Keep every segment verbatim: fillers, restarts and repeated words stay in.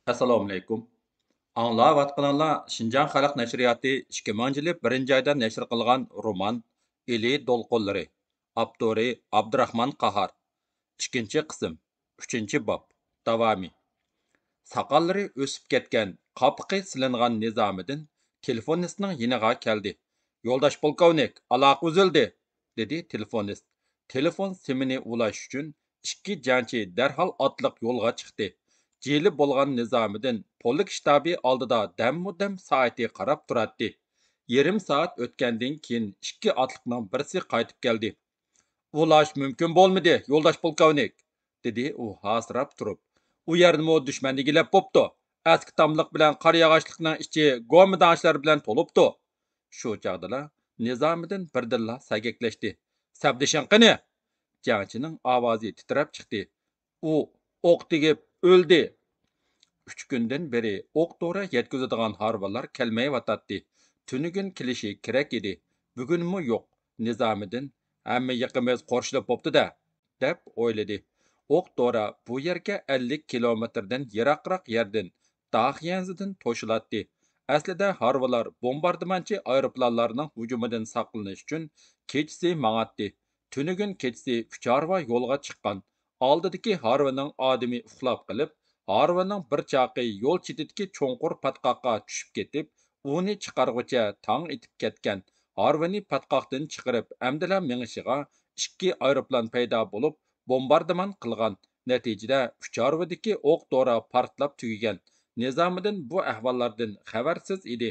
ئەسسالامۇئەلەيكۇم. ئاڭلاۋاتقىنىڭلار شىنجاڭ خەلق نەشرىياتى ئىككى مىڭىنچى يىلى بىرىنچى ئايدا نەشر قىلغان رومان ئىلى دولقۇنلىرى. ئاپتورى ئابدۇراخمان قاھار. ئىككىنچى قىسىم. ئۈچىنچى باب. داۋامى. ساقاللىرى ئۆسۈپ كەتكەن، قاپىقى سېلىنغان نىزامىدىن تېلېفونىستنىڭ يېنىغا كەلدى. يولداش پولكوۋنىك، ئالاقە ئۈزۈلدى، دېدى تېلېفونىست. تېلېفون سىمىنى ئۇلاش ئۈچۈن ئىككى جەڭچى دەرھال ئاتلىق يولغا چىقتى. جىلى بولغان نىزامىدىن پولك شتابى ئالدىدا دەممۇ دەم سائىتىگە قاراپ تۇراتتى. يېرىم سائەت ئۆتكەندىن كېيىن ئىككى ئاتلىقنىڭ بىرسى قايتىپ كەلدى. ئۇلاش مۇمكىن بولمىدى، يولداش پولكوۋنىك، دېدى ئۇ ھاسىراپ تۇرۇپ. ئۇ يەرنىمۇ دۈشمەن ئىگىلەپ بوپتۇ. ئەسكى تاملىق بىلەن قارا ياغاچلىقنىڭ ئىچى گومىداڭچىلار بىلەن تولۇپتۇ. شۇ چاغدىلا نىزامىدىن بىردىنلا سەگەكلەشتى. سەپدىشىڭ قېنى؟ جەڭچىنىڭ ئاۋازى تىترەپ چىقتى. ئۇ ئوق تېگىپ ئۆلدى. ئۈچ كۈندىن بېرى ئوق دورا يەتكۈزىدىغان ھارۋىلار كەلمەيۋاتاتتى. تۈنۈگۈن كېلىشى كېرەك ئىدى. بۈگۈنمۇ يوق. نىزامىدىن، ھەممە يېقىمىز قورشىلىپ بوپتۇ-دە، دەپ ئويلىدى. ئوق دورا بۇ يەرگە ئەللىك كىلومېتىردىن يىراقراق يەردىن، داخيەنزىدىن توشۇلاتتى. ئەسلىدە ھارۋىلار بومباردىمانچى ئايروپىلانلارنىڭ ھۇجۇمىدىن ساقلىنىش ئۈچۈن كېچىسى ماڭاتتى. تۈنۈگۈن كېچىسى ئۈچ ھارۋا يولغا چىققان. ئالدىدىكى ھارۋىنىڭ ئادىمى ئۇخلاپ قېلىپ، ھارۋىنىڭ بىر چاقى يول چېتىدىكى چوڭقۇر پاتقاققا چۈشۈپ كېتىپ، ئۇنى چىقارغۇچە تاڭ ئېتىپ كەتكەن. ھارۋىنى پاتقاقتىن چىقىرىپ، ئەمدىلا مېڭىشىغا ئىككى ئايروپىلان پەيدا بولۇپ، بومباردىمان قىلغان. نەتىجىدە، ئۈچ ھارۋىدىكى ئوق دورا پارتلاپ تۈگىگەن. نىزامىدىن بۇ ئەھۋاللاردىن خەۋەرسىز ئىدى.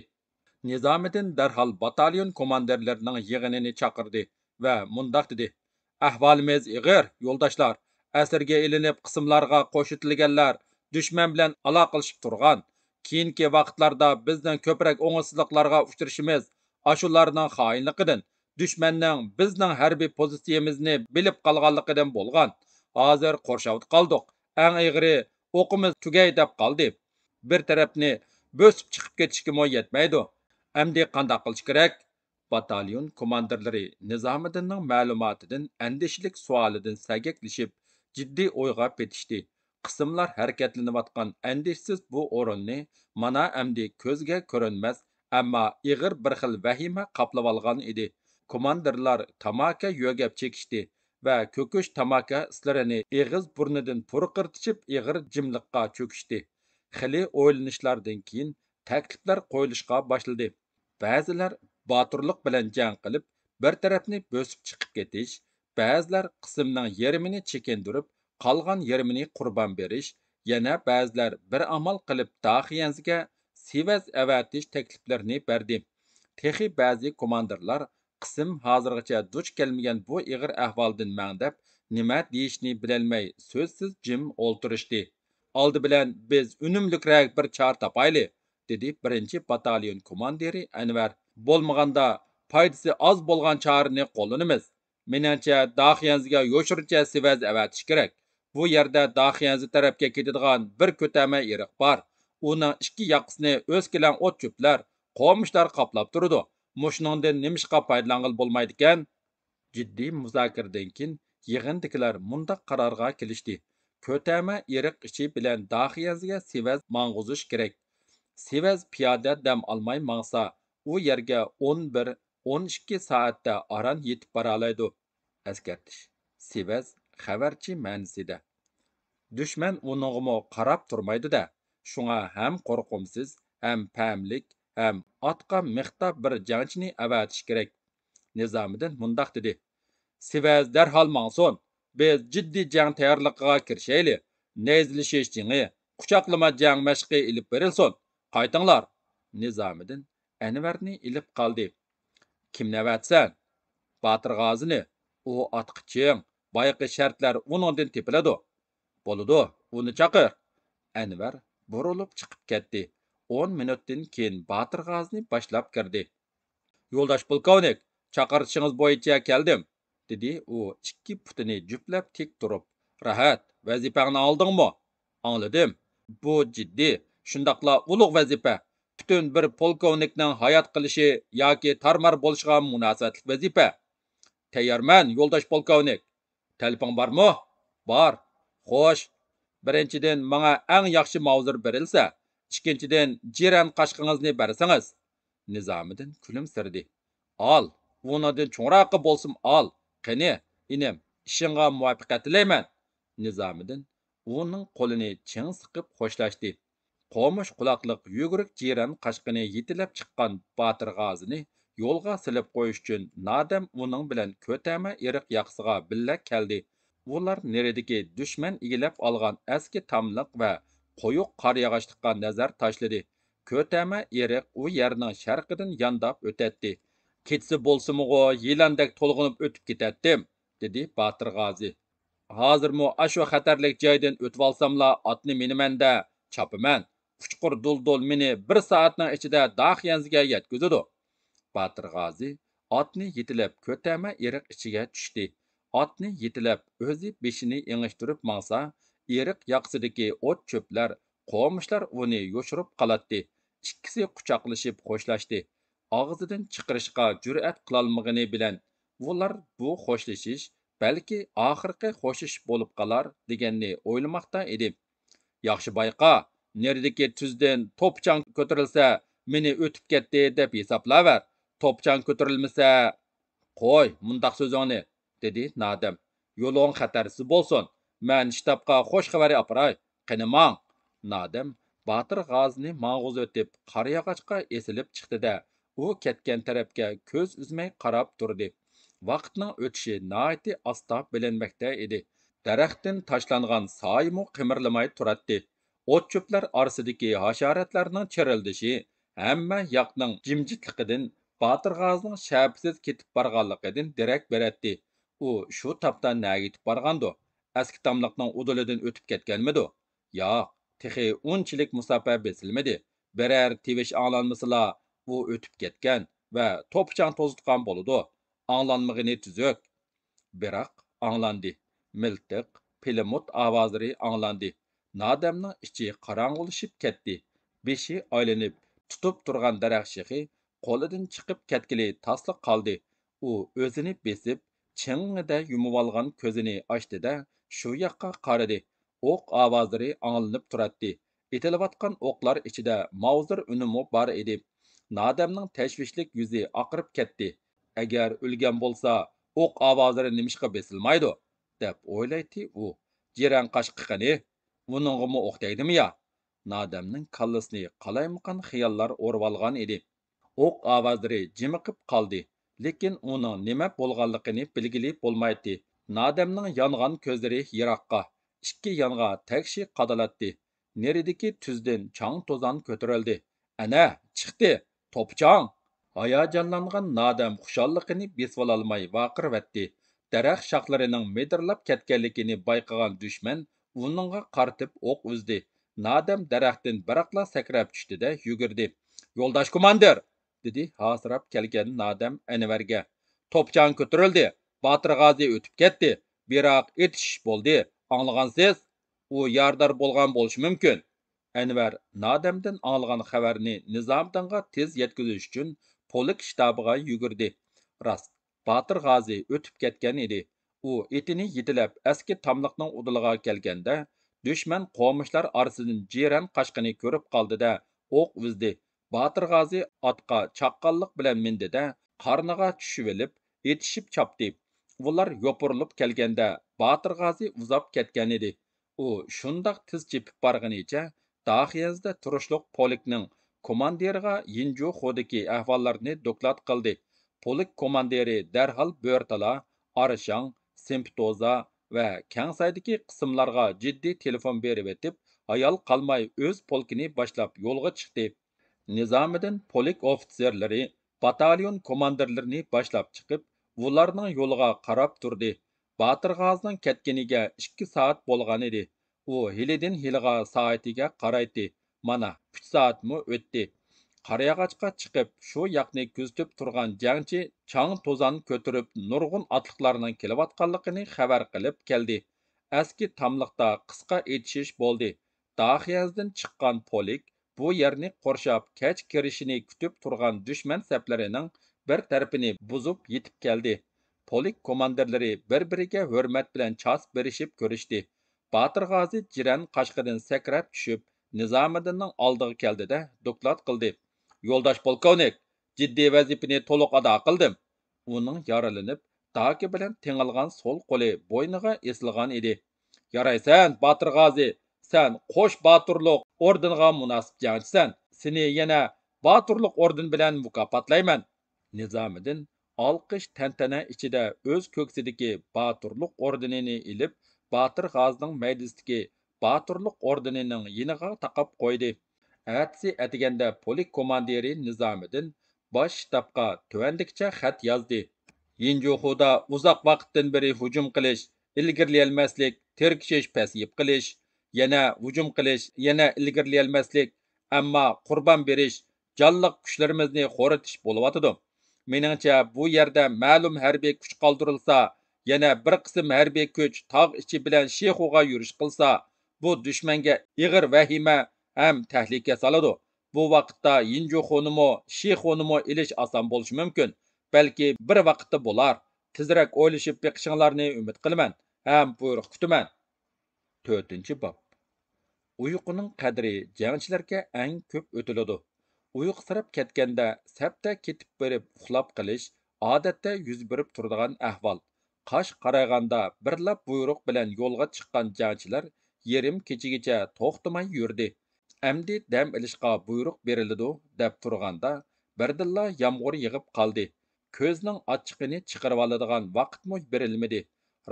نىزامىدىن دەرھال باتاليون كوماندىرلىرىنىڭ يىغىنىنى چاقىردى ۋە مۇنداق دېدى: ئەھۋالىمىز ئېغىر، يولداشلار. ئەسىرگە ئېلىنىپ، قىسىملارغا قوشۇۋېتىلگەنلەر دۈشمەن بىلەن ئالاقىلىشىپ تۇرغان. كېيىنكى ۋاقىتلاردا بىزنىڭ كۆپرەك ئوڭۇشسىزلىقلارغا ئۇچرىشىمىز ئاشۇلارنىڭ خائىنلىقىدىن، دۈشمەننىڭ بىزنىڭ ھەربىي پوزىتسىيىمىزنى بىلىپ قالغانلىقىدىن بولغان. ھازىر قورشاۋدا قالدۇق. ئەڭ ئېغىرى، ئوقىمىز تۈگەي دەپ قالدى. بىر تەرەپنى بۆسۈپ چىقىپ كېتىشكىمۇ يەتمەيدۇ. ئەمدى قانداق قىلىش كېرەك؟ باتاليون كوماندىرلىرى نىزامىدىننىڭ مەلۇماتىدىن، ئەندىشىلىك سوئالىدىن سەگەكلىشىپ، جىددىي ئويغا پېتىشتى. قىسىملار ھەرىكەتلىنىۋاتقان ئەندىشىسىز بۇ ئورۇننى مانا ئەمدى كۆزگە كۆرۈنمەس، ئەمما ئېغىر بىر خىل ۋەھىمە قاپلىۋالغان ئىدى. كوماندىرلار تاماكا يۆگەپ چېكىشتى ۋە كۆكۈش تاماكا ئىسلىرىنى ئېغىز بۇرنىدىن پۇرقىرىتىشىپ، ئېغىر جىملىققا چۆكۈشتى. خېلى ئويلىنىشلاردىن كېيىن تەكلىپلەر قويۇلۇشقا باشلىدى. بەزىلەر باتۇرلۇق بىلەن جەڭ قىلىپ، بىر تەرەپنى بۆسۈپ چىقىپ كېتىش، بەزىلەر قىسىمنىڭ يېرىمىنى چېكىندۈرۈپ، قالغان يېرىمىنى قۇربان بېرىش، يەنە بەزىلەر بىر ئامال قىلىپ داخىيەنزىگە سېۋەز ئەۋەتىش تەكلىپلىرىنى بەردى. تېخى بەزى كوماندىرلار قىسىم ھازىرغىچە دۇچ كەلمىگەن بۇ ئېغىر ئەھۋالدىن مەڭدەپ، نېمە دېيىشنى بىلەلمەي، سۆزسىز جىم ئولتۇرۇشتى. ئالدى بىلەن بىز ئۈنۈملۈكرەك بىر چارە تاپايلى، دېدى بىرىنچى باتاليون كوماندىرى ئەنۋەر. بولمىغاندا پايدىسى ئاز بولغان چارىنى قوللىنىمىز. مېنىڭچە، داخيەنزىگە يوشۇرۇنچە سېۋەز ئەۋەتىش كېرەك. بۇ يەردە داخيەنزى تەرەپكە كېتىدىغان بىر كۆتەمە ئېرىق بار. ئۇنىڭ ئىككى ياقىسىنى ئۆسكىلەڭ ئوت-چۆپلەر، قومۇشلار قاپلاپ تۇرىدۇ. مۇشۇنىڭدىن نېمىشقا پايدىلانغىلى بولمايدىكەن؟ جىددىي مۇزاكىرىدىن كېيىن يىغىندىكىلەر مۇنداق قارارغا كېلىشتى: كۆتەمە ئېرىق ئىچى بىلەن داخىيەنزىگە سېۋەز ماڭغۇزۇش كېرەك. سېۋەز پىيادە دەم ئالماي ماڭسا، ئۇ يەرگە ئون بىر، ئون ئىككى سائەتتە ئاران يېتىپ بارالايدۇ. ئەسكەرتىش: سېۋەز خەۋەرچى مەنىسىدە. دۈشمەن ئۇنىڭغىمۇ قاراپ تۇرمايدۇ-دە. شۇڭا ھەم قورقۇمسىز، ھەم پەملىك، ھەم ئاتقا مىختا بىر جەڭچىنى ئەۋەتىش كېرەك. نىزامىدىن مۇنداق دېدى: سېۋەز دەرھال ماڭسۇن. بىز جىددىي جەڭ تەييارلىقىغا كىرىشەيلى. نەيزىلىشىش جېڭى، قۇچاقلىما جەڭ مەشقى ئېلىپ بېرىلسۇن. قايتىڭلار. نىزامىدىن ئەنۋەرنى ئېلىپ قالدى. كىمنى ئەۋەتسەن؟ باتۇر غازىنى. ئۇ ئاتقا چىڭ، بايىقى شەرتلەر ئۇنىڭدىن تېپىلىدۇ. بولىدۇ، ئۇنى چاقىر. ئەنۋەر بۇرۇلۇپ چىقىپ كەتتى. ئون مىنۇتتىن كېيىن باتۇر غازىنى باشلاپ كىردى. يولداش پولكوۋنىك، چاقىرتىشىڭىز بويىچە كەلدىم، دېدى ئۇ ئىككى پۇتىنى جۈپلەپ تىك تۇرۇپ. راھەت، ۋەزىپەڭنى ئاڭلىدىڭمۇ؟ ئاڭلىدىم. بۇ جىددىي، شۇنداقلا ئۇلۇغ ۋەزىپە. پۈتۈن بىر پولكوۋنىكنىڭ ھايات قېلىشى ياكى تارمار بولۇشىغا مۇناسىۋەتلىك ۋەزىپە. تەييارمەن، يولداش پولكوۋنىك. تەلىپىڭ بارمۇ؟ بار. خوش. بىرىنچىدىن، ماڭا ئەڭ ياخشى ماۋزېر بېرىلسە، ئىككىنچىدىن، جىرەن قاشقىڭىزنى بەرسىڭىز. نىزامىدىن كۈلۈمسىرىدى. ئال، ئۇنىڭدىن چوڭراقى بولسىمۇ ئال. قېنى، ئىنىم، ئىشىڭغا مۇۋەپپەقىيەت تىلەيمەن. نىزامىدىن ئۇنىڭ قولىنى چىڭ سىقىپ خوشلاشتى. قومۇش قۇلاقلىق يۈگۈرۈك جىرەن قاشقىنى يېتىلەپ چىققان باتىر غازىنى يولغا سېلىپ قويۇش ئۈچۈن نادەم ئۇنىڭ بىلەن كۆتەمە ئېرىق ياقىسىغا بىللە كەلدى. ئۇلار نېرىدىكى دۈشمەن ئىگىلەپ ئالغان ئەسكى تاملىق ۋە قويۇق قارىياغاچلىققا نەزەر تاشلىدى. كۆتەمە ئېرىق ئۇ يەرنىڭ شەرقىدىن يانداپ ئۆتەتتى. كېچىسى بولسىمۇغۇ يىلاندەك تولغىنىپ ئۆتۈپ كېتەتتىم، دېدى باتىر غازى. ھازىرمۇ ئاشۇ خەتەرلىك جايدىن ئۆتۈۋالساملا ئاتنى مىنىمەن-دە، چاپىمەن. ئۇچقۇر دۇلدۇل مېنى بىر سائەتنىڭ ئىچىدە داخيەنزىگە يەتكۈزىدۇ. باتىر غازى ئاتنى يېتىلەپ كۆتەمە ئېرىق ئىچىگە چۈشتى. ئاتنى يېتىلەپ ئۆزى بېشىنى ئېڭىشتۈرۈپ ماڭسا، ئېرىق ياقىسىدىكى ئوت-چۆپلەر، قومۇشلار ئۇنى يوشۇرۇپ قالاتتى. ئىككىسى قۇچاقلىشىپ خوشلاشتى. ئاغزىدىن چىقىرىشقا جۈرئەت قىلالمىغىنى بىلەن، ئۇلار بۇ خوشلىشىش بەلكى ئاخىرقى خوشلىشىش بولۇپ قالار دېگەننى ئويلىماقتا ئىدى. ياخشى بايقا، نېرىدىكى تۈزدىن توپا چاڭ كۆتۈرۈلسە، مېنى ئۆتۈپ كەتتى دەپ ھېسابلاۋەر. توپا چاڭ كۆتۈرۈلمىسە، قوي مۇنداق سۆزۈڭنى، دېدى نادەم. يولۇڭ خەتەرسىز بولسۇن. مەن شتابقا خوش خەۋەر ئاپىراي. قېنى ماڭ! نادەم باتىر غازىنى ماڭغۇزۇۋېتىپ، قارىياغاچقا ئېسىلىپ چىقتى-دە، ئۇ كەتكەن تەرەپكە كۆز ئۈزمەي قاراپ تۇردى. ۋاقىتنىڭ ئۆتۈشى ناھايىتى ئاستا بىلىنمەكتە ئىدى. دەرەختىن تاشلانغان سايىمۇ قىمىرلىماي تۇراتتى. ئوت-چۆپلەر ئارىسىدىكى ھاشاراتلارنىڭ چىرىلدىشى ھەممە ياقنىڭ جىمجىتلىقىدىن، باتىر غازىنىڭ شەپىسىز كېتىپ بارغانلىقىدىن دېرەك بېرەتتى. ئۇ شۇ تاپتا نەگە يېتىپ بارغاندۇ؟ ئەسكى تاملىقنىڭ ئۇدۇلىدىن ئۆتۈپ كەتكەنمىدۇ؟ ياق، تېخى ئۇنچىلىك مۇساپە بېسىلمىدى. بىرەر تىۋىش ئاڭلانمىسىلا، ئۇ ئۆتۈپ كەتكەن ۋە توپا چاڭ توزۇتقان بولىدۇ. ئاڭلانمىغىنى تۈزۈك. بىراق ئاڭلاندى. مىلتىق، پىلىموت ئاۋازلىرى ئاڭلاندى. نادەمنىڭ ئىچى قاراڭغۇلىشىپ كەتتى. بېشى ئايلىنىپ، تۇتۇپ تۇرغان دەرەخ شېخى قولىدىن چىقىپ كەتكىلى تاسلا قالدى. ئۇ ئۆزىنى بېسىپ، چىڭڭىدە يۇمۇۋالغان كۆزىنى ئاچتى-دە، شۇ ياققا قارىدى. ئوق ئاۋازلىرى ئاڭلىنىپ تۇراتتى. ئېتىلىۋاتقان ئوقلار ئىچىدە ماۋزېر ئۈنىمۇ بار ئىدى. نادەمنىڭ تەشۋىشلىك يۈزى ئاقىرىپ كەتتى. ئەگەر ئۆلگەن بولسا، ئوق ئاۋازلىرى نېمىشقا بېسىلمايدۇ؟ دەپ ئويلايتتى ئۇ. جىرەن قاشقا قېنى؟ ئۇنىڭغىمۇ ئوق تەگدىمۇ يا؟ نادەمنىڭ كاللىسىنى قالايمىقان خىياللار ئورىۋالغان ئىدى. ئوق ئاۋازلىرى جىمىقىپ قالدى، لېكىن ئۇنىڭ نېمە بولغانلىقىنى بىلگىلى بولمايتتى. نادەمنىڭ يانغان كۆزلىرى يىراققا، ئىككى يانغا تەكشى قادىلاتتى. نېرىدىكى تۈزدىن چاڭ-توزان كۆتۈرۈلدى. ئەنە، چىقتى! توپا چاڭ! ھاياجانلانغان نادەم خۇشاللىقىنى بېسىۋالالماي ۋارقىرىۋەتتى. دەرەخ شاخلىرىنىڭ مىدىرلاپ كەتكەنلىكىنى بايقىغان دۈشمەن ئۇنىڭغا قارىتىپ ئوق ئۈزدى. نادەم دەرەختىن بىراقلا سەكرەپ چۈشتى-دە يۈگۈردى. يولداش كوماندىر! دېدى ھاسىراپ كەلگەن نادەم ئەنۋەرگە. توپا چاڭ كۆتۈرۈلدى، باتىر غازى ئۆتۈپ كەتتى، بىراق ئېتىشىش بولدى، ئاڭلىغانسىز؟ ئۇ يارىدار بولغان بولۇشى مۇمكىن. ئەنۋەر نادەمدىن ئاڭلىغان خەۋەرنى نىزامىدىنغا تېز يەتكۈزۈش ئۈچۈن پولك شتابىغا يۈگۈردى. راست، باتىر غازى ئۆتۈپ كەتكەن ئىدى. ئۇ ئېتىنى يېتىلەپ ئەسكى تاملىقنىڭ ئۇدۇلىغا كەلگەندە، دۈشمەن قومۇشلار ئارىسىدىن جىرەن قاشقىنى كۆرۈپ قالدى-دە، ئوق ئۈزدى. باتىر غازى ئاتقا چاققانلىق بىلەن مىندى-دە، قارنىغا چۈشۈۋېلىپ، ئېتىشىپ چاپتى. ئۇلار يوپۇرۇلۇپ كەلگەندە، باتىر غازى ئۇزاپ كەتكەنىدى. ئۇ شۇنداق تېز چېپىپ بارغىنىچە، داخيەنزدە تۇرۇشلۇق پولكنىڭ كوماندىرىغا يىنجۇخۇدىكى ئەھۋاللارنى دوكلات قىلدى. پولك كوماندىرى دەرھال بۆرتالا، ئارشاڭ، سىمپتوزا ۋە كەڭسايدىكى قىسىملارغا جىددىي تېلېفون بېرىۋېتىپ، ھايال قالماي ئۆز پولكىنى باشلاپ يولغا چىقتى. نىزامىدىن پولك ئوفىتسېرلىرى، باتاليون كوماندىرلىرىنى باشلاپ چىقىپ، ئۇلارنىڭ يولىغا قاراپ تۇردى. باتىر غازىنىڭ كەتكىنىگە ئىككى سائەت بولغانىدى. ئۇ ھېلىدىن ھېلىغا سائىتىگە قارايتتى. مانا، ئۈچ سائەتمۇ ئۆتتى. قارىياغاچقا چىقىپ، شۇ ياقنى كۆزىتىپ تۇرغان جەڭچى چاڭ-توزان كۆتۈرۈپ، نۇرغۇن ئاتلىقلارنىڭ كېلىۋاتقانلىقىنى خەۋەر قىلىپ كەلدى. ئەسكى تاملىقتا قىسقا ئېتىشىش بولدى. داخيەنزدىن چىققان پولك بۇ يەرنى قورشاپ، كەچ كىرىشىنى كۈتۈپ تۇرغان دۈشمەن سەپلىرىنىڭ بىر تەرىپىنى بۇزۇپ يېتىپ كەلدى. پولك كوماندىرلىرى بىر-بىرىگە ھۆرمەت بىلەن چاس بېرىشىپ كۆرۈشتى. باتۇر غازى جىرەن قاشقىدىن سەكرەپ چۈشۈپ، نىزامىدىننىڭ ئالدىغا كەلدى-دە، دوكلات قىلدى. يولداش پولكوۋنىك، جىددىي ۋەزىپىنى تولۇق ئادا قىلدىم. ئۇنىڭ يارىلىنىپ، داكا بىلەن تېڭىلغان سول قولى بوينىغا ئېسىلغان ئىدى. يارايسەن، باتۇر غازى، سەن قوش باتۇرلۇق ئوردېنىغا مۇناسىپ جەڭچىسەن. سېنى يەنە باتۇرلۇق ئوردېنى بىلەن مۇكاپاتلايمەن. نىزامىدىن ئالقىش تەنتەنە ئىچىدە ئۆز كۆكسىدىكى باتۇرلۇق ئوردېنىنى ئېلىپ، باتۇر غازىنىڭ مەيدىسىدىكى باتۇرلۇق ئوردېنىنىڭ يېنىغا تاقاپ قويدى. ئەتىسى ئەتىگەندە پولك كوماندىرى نىزامىدىن باش شتابقا تۆۋەندىكىچە خەت يازدى. يىنجۇخۇدا ئۇزاق ۋاقىتتىن بېرى ھۇجۇم قىلىش، ئىلگىرىلىيەلمەسلىك، تىركىشىش، پەسىيىپ قېلىش، يەنە ھۇجۇم قىلىش، يەنە ئىلگىرىلىيەلمەسلىك، ئەمما قۇربان بېرىش، جانلىق كۈچلىرىمىزنى خورىتىش بولۇۋاتىدۇ. مېنىڭچە، بۇ يەردە مەلۇم ھەربىي كۈچ قالدۇرۇلسا، يەنە بىر قىسىم ھەربىي كۈچ تاغ ئىچى بىلەن شىخۇغا يۈرۈش قىلسا، بۇ دۈشمەنگە ئېغىر ۋەھىمە ھەم تەھلىكە سالىدۇ. بۇ ۋاقىتتا يىنجۇخۇنىمۇ، شىخۇنىمۇ ئېلىش ئاسان بولۇشى مۇمكىن. بەلكى بىر ۋاقىتتا بولار. تېزرەك ئويلىشىپ بېقىشىڭلارنى ئۈمىد قىلىمەن ھەم بۇيرۇق كۈتىمەن. تۆتىنچى باب. ئۇيقۇنىڭ قەدرى جەڭچىلەرگە ئەڭ كۆپ ئۆتۈلىدۇ. ئۇيقۇسىراپ كەتكەندە سەپتە كېتىپ بېرىپ ئۇخلاپ قېلىش ئادەتتە يۈز بېرىپ تۇرىدىغان ئەھۋال. قاش قارايغاندا بىرلا بۇيرۇق بىلەن يولغا چىققان جەڭچىلەر يېرىم كېچىگىچە توختىماي يۈردى. ئەمدى دەم ئېلىشقا بۇيرۇق بېرىلىدۇ دەپ تۇرغاندا، بىردىنلا يامغۇر يېغىپ قالدى. كۆزنىڭ ئاچچىقىنى چىقىرىۋالىدىغان ۋاقىتمۇ بېرىلمىدى.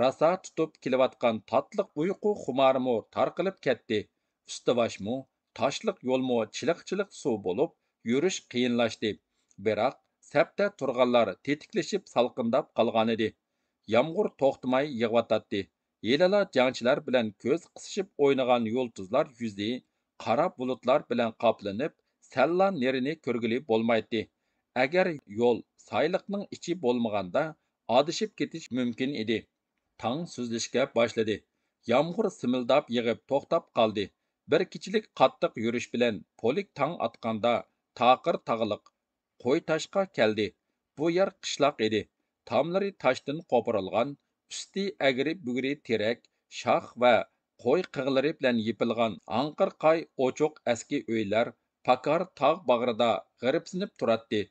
راسا تۇتۇپ كېلىۋاتقان تاتلىق ئۇيقۇ خۇمارىمۇ تارقىلىپ كەتتى. ئۈستى-باشمۇ، تاشلىق يولمۇ چىلىق-چىلىق سۇ بولۇپ، يۈرۈش قىيىنلاشتى. بىراق، سەپتە تۇرغانلار تېتىكلىشىپ سالقىنداپ قالغانىدى. يامغۇر توختىماي يېغىۋاتاتتى. ھېلىلا جەڭچىلەر بىلەن كۆز قىسىشىپ ئوينىغان يۇلتۇزلار يۈزى قارا بۇلۇتلار بىلەن قاپلىنىپ، سەللا نېرىنى كۆرگىلى بولمايتتى. ئەگەر يول سايلىقنىڭ ئىچى بولمىغاندا، ئادىشىپ كېتىش مۇمكىن ئىدى. تاڭ سۈزۈلۈشكە باشلىدى. يامغۇر سىمىلداپ يېغىپ توختاپ قالدى. بىر كېچىلىك قاتتىق يۈرۈش بىلەن پولك تاڭ ئاتقاندا تاقىر تاغلىق قويتاشقا كەلدى. بۇ يەر قىشلاق ئىدى. تاملىرى تاشتىن قوپۇرۇلغان، ئۈستى ئەگرى-بۈگرى تېرەك، شاخ ۋە قوي قىغلىرى بىلەن يېپىلغان ئاڭقىر قاي ئوچۇق ئەسكى ئۆيلەر پاكار تاغ باغرىدا غېرىبسىنىپ تۇراتتى.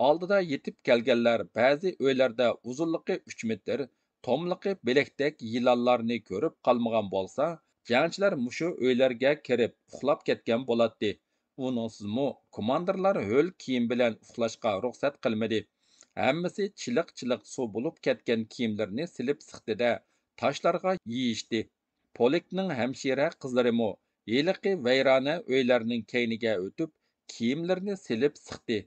ئالدىدا يېتىپ كەلگەنلەر بەزى ئۆيلەردە ئۇزۇنلۇقى ئۈچ مېتىر، توملۇقى بىلەكتەك يىلانلارنى كۆرۈپ قالمىغان بولسا، جەڭچىلەر مۇشۇ ئۆيلەرگە كىرىپ ئۇخلاپ كەتكەن بولاتتى. ئۇنىڭسىزمۇ كوماندىرلار ھۆل كىيىم بىلەن ئۇخلاشقا رۇخسەت قىلمىدى. ھەممىسى چىلىق-چىلىق سۇ بولۇپ كەتكەن كىيىملىرىنى سېلىپ سىقتى-دە، تاشلارغا يېيىشتى. پولكنىڭ ھەمشىرە قىزلىرىمۇ ھېلىقى ۋەيرانە ئۆيلەرنىڭ كەينىگە ئۆتۈپ، كىيىملىرىنى سېلىپ سىقتى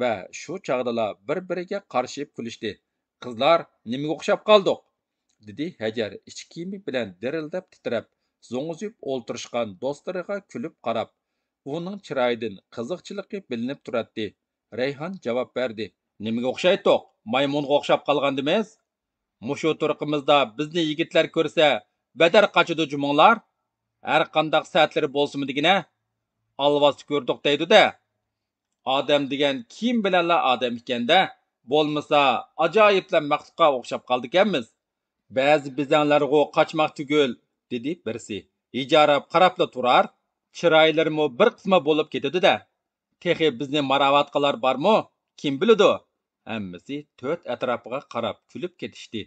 ۋە شۇ چاغدىلا بىر-بىرىگە قارىشىپ كۈلۈشتى. «قىزلار، نېمىگە ئوخشاپ قالدۇق؟» دېدى ھەجەر ئىچ كىيىمى بىلەن دىرىلداپ تىترەپ، زوڭزىيىپ ئولتۇرۇشقان دوستلىرىغا كۈلۈپ قاراپ. ئۇنىڭ چىرايىدىن قىزىقچىلىقى بىلىنىپ تۇراتتى. رەيھان جاۋاب بەردى. «نېمىگە ئوخشايتتۇق؟ مايمۇنغا ئوخشاپ قالغاندىمىز؟ مۇشۇ تۇرقىمىزدا بىزنى يىگىتلەر كۆرسە، بەدەر قاچىدۇ جۇمۇڭلار. ھەرقانداق سەتلىرى بولسىمۇ دېگىنە، ئالۋاستى كۆردۇق دەيدۇ-دە. ئادەم دېگەن كىيىم بىلەنلا ئادەم ئىكەن-دە، بولمىسا ئاجايىپلا مەخلۇققا ئوخشاپ قالىدىكەنمىز. بەزى بېزەڭلەرغۇ قاچماق تۈگۈل»، دېدى بىرسى. «ھىجاراپ قاراپلا تۇرار، چىرايلىرىمۇ بىر قىسما بولۇپ كېتىدۇ-دە. تېخى بىزنى ماراۋاتقانلار بارمۇ؟ كىم بىلىدۇ؟» ھەممىسى تۆت ئەتراپىغا قاراپ كۈلۈپ كېتىشتى.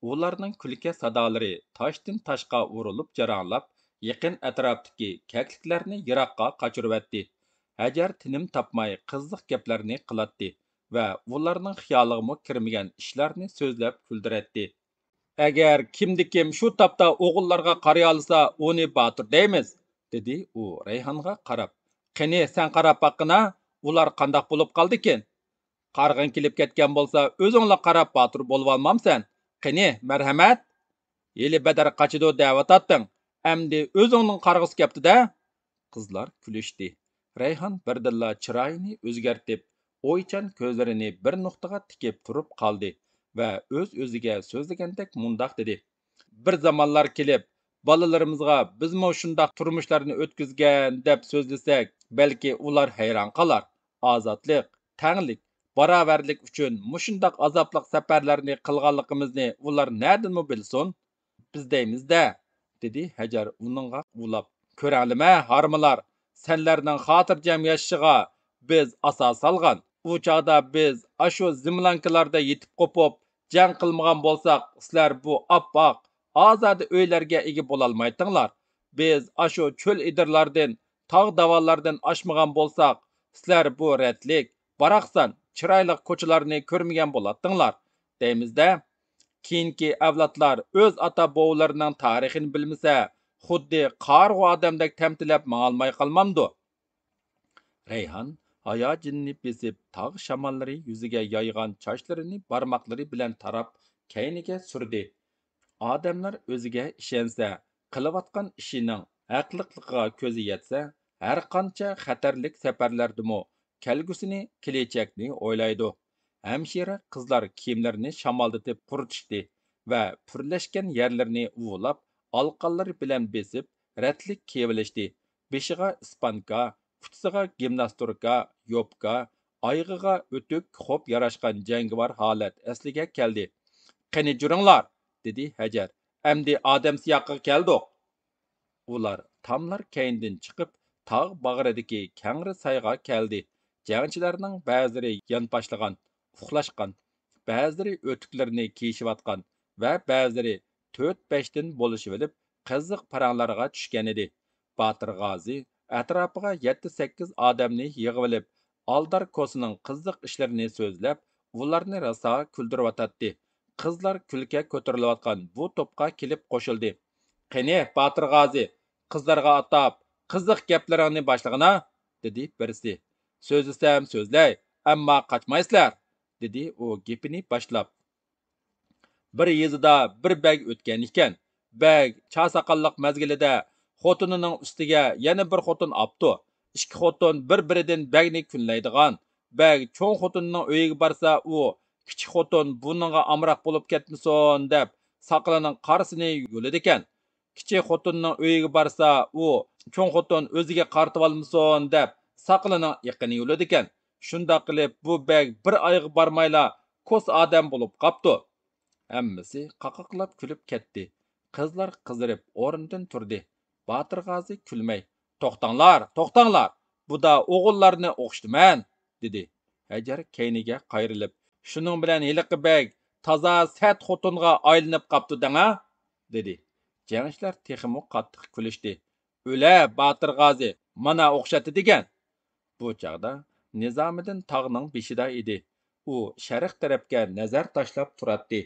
ئۇلارنىڭ كۈلكە سادالىرى تاشتىن تاشقا ئۇرۇلۇپ جاراڭلاپ، يېقىن ئەتراپتىكى كەكلىكلەرنى يىراققا قاچۇرۇۋەتتى. ھەجەر تىنىم تاپماي قىزىق گەپلەرنى قىلاتتى ۋە ئۇلارنىڭ خىيالىغىمۇ كىرمىگەن ئىشلارنى سۆزلەپ كۈلدۈرەتتى. «ئەگەر كىمدىكىم شۇ تاپتا ئوغۇللارغا قارىيالىسا، ئۇنى باتۇر دەيمىز»، دېدى ئۇ رەيھانغا قاراپ. «قېنى، سەن قاراپ باققىنا، ئۇلار قانداق بولۇپ قالدىكىن؟ قارىغىڭ كېلىپ كەتكەن بولسا، ئۆزۈڭلا قاراپ باتۇر بولۇۋالمامسەن؟ قېنى، مەرھەمەت!» «ھېلى بەدەر قاچىدۇ دەۋاتاتتىڭ، ئەمدى ئۆزۈڭنىڭ قارىغۇسى كەپتۇ-دە!» قىزلار كۈلۈشتى. رەيھان بىردىنلا چىرايىنى ئۆزگەرتىپ، ئويچان كۆزلىرىنى بىر نۇقتىغا تىكىپ تۇرۇپ قالدى ۋە ئۆز-ئۆزىگە سۆزلىگەندەك مۇنداق دېدى: «بىر زامانلار كېلىپ، بالىلىرىمىزغا بىزمۇ شۇنداق تۇرمۇشلارنى ئۆتكۈزگەن دەپ سۆزلىسەك، بەلكى ئۇلار ھەيران قالار. ئازادلىق، تەڭلىك، باراۋەرلىك ئۈچۈن مۇشۇنداق ئازابلىق سەپەرلەرنى قىلغانلىقىمىزنى ئۇلار نەدىنمۇ بىلسۇن؟» «بىز دەيمىز-دە، دېدى ھەجەر ئۇنىڭغا ئۇۋىلاپ. كۆرەڭلىمە، ھارمىلار، سەنلەرنىڭ خاتىرجەم ياشىشىغا بىز ئاساس سالغان. ئۇ چاغدا بىز ئاشۇ زېمىلانكىلاردا يېتىپ قوپۇپ جەڭ قىلمىغان بولساق، سىلەر بۇ ئاپئاق، ئازادە ئۆيلەرگە ئىگە بولالمايتتىڭلار. بىز ئاشۇ چۆل ئېدىرلاردىن، تاغ داۋانلاردىن ئاشمىغان بولساق، سىلەر بۇ رەتلىك، باراقسان، چىرايلىق كوچىلارنى كۆرمىگەن بولاتتىڭلار، دەيمىز-دە. كېيىنكى ئەۋلادلار ئۆز ئاتا-بوۋىلىرىنىڭ تارىخىنى بىلمىسە، خۇددى قارىغۇ ئادەمدەك تەمتىلەپ ماڭالماي قالمامدۇ؟ رەيھان ھاياجىنىنى بېسىپ، تاغ شاماللىرى يۈزىگە يايغان چاچلىرىنى بارماقلىرى بىلەن تاراپ، كەينىگە سۈردى. ئادەملەر ئۆزىگە ئىشەنسە، قىلىۋاتقان ئىشىنىڭ ھەقلىقلىقىغا كۆزى يەتسە، ھەرقانچە خەتەرلىك سەپەرلەردىمۇ كەلگۈسىنى، كېلەچەكنى ئويلايدۇ. ھەمشىرە قىزلار كىيىملىرىنى شامالدىتىپ قۇرۇتۇشتى ۋە پۈرلەشكەن يەرلىرىنى ئۇۋىلاپ، ئالىقانلىرى بىلەن بېسىپ، رەتلىك كىيىۋېلىشتى. بېشىغا ئىسپانكا، پۇتىسىغا گىمناستوركا، يوپكا، ئايىغىغا ئۆتۈك خوپ ياراشقان جەڭگىۋار ھالەت ئەسلىگە كەلدى. «قېنى جۈرۈڭلار!» دېدى ھەجەر. «ئەمدى ئادەم سىياقىغا كەلدۇق.» ئۇلار تاملار كەينىدىن چىقىپ، تاغ باغرىدىكى كەڭرى سايغا كەلدى. جەڭچىلەرنىڭ بەزىلىرى يانپاشلىغان، ئۇخلاشقان، بەزىلىرى ئۆتۈكلىرىنى كىيىشىۋاتقان ۋە بەزىلىرى تۆت-بەشتىن بولۇشۇۋېلىپ، قىزىق پاراڭلارغا چۈشكەنىدى. باتۇر غازى ئەتراپىغا يەتتە-سەككىز ئادەمنى يىغىۋېلىپ، ئالدار كوسىنىڭ قىزىق ئىشلىرىنى سۆزلەپ، ئۇلارنى راسا كۈلدۈرۈۋاتاتتى. قىزلار كۈلكە كۆتۈرۈلۈۋاتقان بۇ توپقا كېلىپ قوشۇلدى. «قېنى، باتۇر غازى، قىزلارغا ئاتاپ، قىزىق گەپلىرىڭنى باشلىغىنا!» دېدى بىرسى. «سۆزلىسەم سۆزلەي، ئەمما قاچمايسىلەر!» دېدى ئۇ گېپىنى باشلاپ. بىر يېزىدا بىر بەگ ئۆتكەن ئىكەن. بەگ چاغ ساقاللىق مەزگىلىدە خوتۇنىنىڭ ئۈستىگە يەنە بىر خوتۇن ئاپتۇ. ئىككى خوتۇن بىر-بىرىدىن بەگنى كۈنلەيدىغان. بەگ چوڭ خوتۇنىنىڭ ئۆيىگە بارسا، ئۇ كىچىك خوتۇن بۇنىڭغا ئامراق بولۇپ كەتمىسۇن دەپ، ساقىلىنىڭ قارىسىنى يۇلىدىكەن. كىچىك خوتۇننىڭ ئۆيىگە بارسا، ئۇ چوڭ خوتۇن ئۆزىگە قارىتىۋالمىسۇن دەپ، ساقىلىنىڭ ئېقىنى يۇلىدىكەن. شۇنداق قىلىپ، بۇ بەگ بىر ئايغا بارمايلا كوس ئادەم بولۇپ قاپتۇ. ھەممىسى قاقاقلاپ كۈلۈپ كەتتى. قىزلار قىزىرىپ ئورنىدىن تۇردى. باتۇر غازى كۈلمەي، «توختاڭلار، توختاڭلار! بۇدا ئوغۇللارنى ئوخشىتىمەن!» دېدى. ھەجەر كەينىگە قايرىلىپ، «شۇنىڭ بىلەن ھېلىقى بەگ تازا سەت خوتۇنغا ئايلىنىپ قاپتۇ دەڭا!» دېدى. جەڭچىلەر تېخىمۇ قاتتىق كۈلۈشتى. «ئۆلە، باتۇر غازى، مانا ئوخشاتتى دېگەن!» بۇ چاغدا نىزامىدىن تاغنىڭ بېشىدا ئىدى. ئۇ شەرق تەرەپكە نەزەر تاشلاپ تۇراتتى.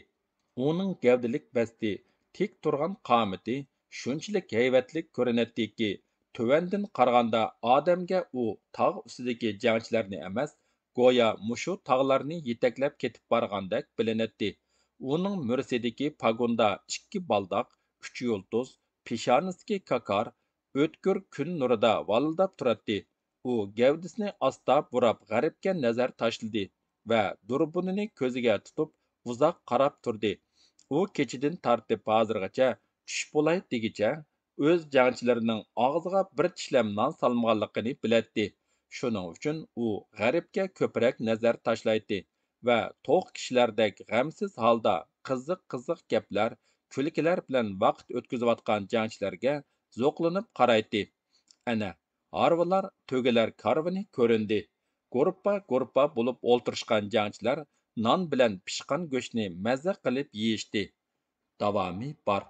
ئۇنىڭ گەۋدىلىك بەستى، تىك تۇرغان قامىتى شۇنچىلىك ھەيۋەتلىك كۆرۈنەتتىكى، تۆۋەندىن قارىغاندا ئادەمگە ئۇ تاغ ئۈستىدىكى جەڭچىلەرنى ئەمەس، گويا مۇشۇ تاغلارنى يېتەكلەپ كېتىپ بارغاندەك بىلىنەتتى. ئۇنىڭ مۈرىسىدىكى پاگوندا ئىككى بالداق، ئۈچ يۇلتۇز، پېشانىسىدىكى كاكار ئۆتكۈر كۈن نۇرىدا ۋالىلداپ تۇراتتى. ئۇ گەۋدىسىنى ئاستا بۇراپ غەربكە نەزەر تاشلىدى ۋە دۇربۇنىنى كۆزىگە تۇتۇپ ئۇزاق قاراپ تۇردى. ئۇ كېچىدىن تارتىپ ھازىرغىچە چۈش بولاي دېگۈچە ئۆز جەڭچىلىرىنىڭ ئاغزىغا بىر چىشلەم نان سالمىغانلىقىنى بىلەتتى. شۇنىڭ ئۈچۈن ئۇ غەربكە كۆپرەك نەزەر تاشلايتتى ۋە توق كىشىلەردەك غەمسىز ھالدا قىزىق-قىزىق گەپلەر، كۈلكىلەر بىلەن ۋاقىت ئۆتكۈزۈۋاتقان جەڭچىلەرگە زوقلىنىپ قارايتتى. ئەنە، ھارۋىلار تۆگىلەر كارۋىنى كۆرۈندى. گۇرۇپپا-گۇرۇپپا بولۇپ ئولتۇرۇشقان جەڭچىلەر نان بىلەن پىشقان گۆشنى مەززە قىلىپ يېيىشتى. داۋامى بار.